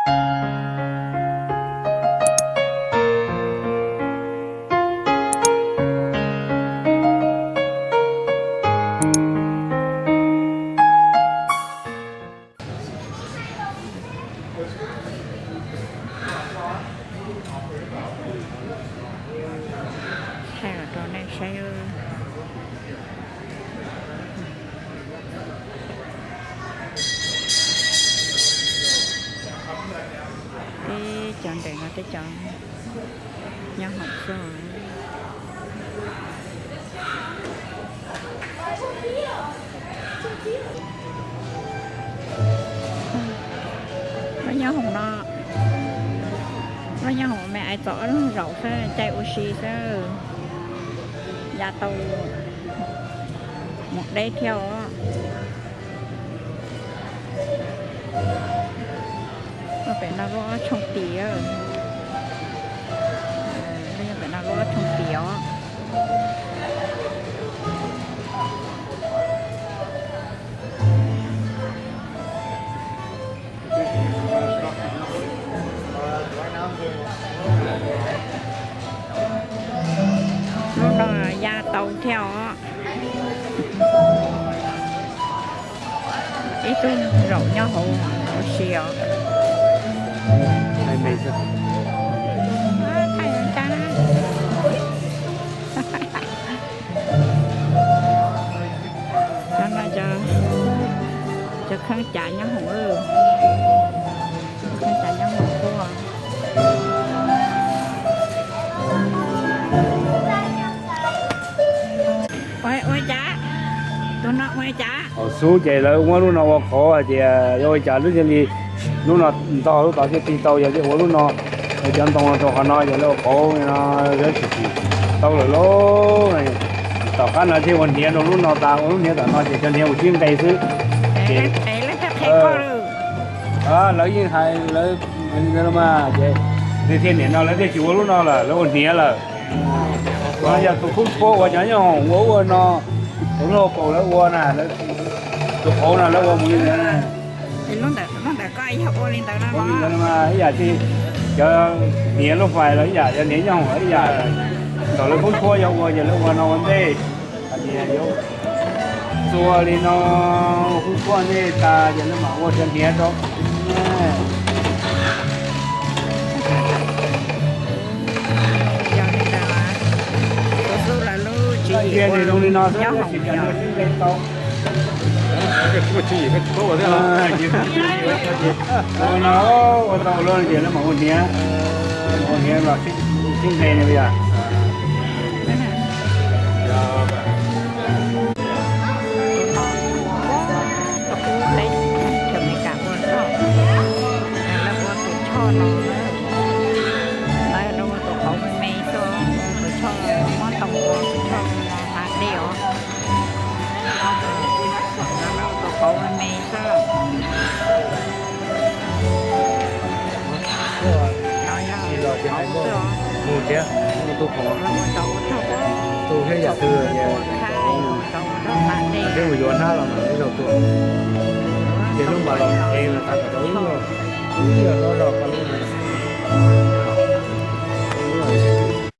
Thaij los rau nej saib. Teb cov ntev no teb cov nyob hoom xwb. Lub nyob hoom no, lub nyob hoom me ais txom ob lub zaum xwb, caij ua si xwb, ya tau mus deb thiab os. Pem no lub ob tshooj tim, pem no lub ob tshooj tim os. Lub no ya tau thiab os. Ib tug zaum nyob hauv ua si os. Cov no cov kheeb cav nyob hoom, kheeb cav nyob hoom tuaj. Ua cas? Tus no ua cas? Hauv xub ces lawv muab lub no ua qhauv hais tias yog ua cas lub cia li lub no ntog lub tod thiaj tig tau, yog thiaj ua lub no, cov ntoo no rau qhov no ces lawv ua qhauv no, lawv tsis tsim tau lawm lauj. Tom qab no thiaj ua hniav rau lub no tas, ua lub hniav tom no ces cov hniav ua sib nqe xwb. Ces lawv yeej hais lawv, ces nws thiaj niam no lawv thiaj tsis ua lub no lawm, lawv ua hniav lawm. Yog tus khub tshuab uas cov nyob hoom ua ua no, tus lub hauv paus lawv ua na, tus qauv no lawv ua mus li ntawd. Ib yam li cov hniav lub fais los ib yam, cov hniav nyob hoom los ib yam, thaum lawv khub tshuab yog ua ces lawv ua no ua ntej. Hais tias yuav txua li no, khub tshuab ntej tas ces lawv mam ua cov hniav rau. Ua no ua tau lawm ces lawv mam ua hniav, ua hniav los sib nqe no yom. Tus qauv me me xwb, tus choj muab ntoo ua tus choj no hnav dej os. Tus qauv me me xwb. Tus thiab yam twg, tus mus yuav hnab los mas lub zaug tuaj, ces lub npam los ev los xav kom tau ib lub, ib lub los qhov lub.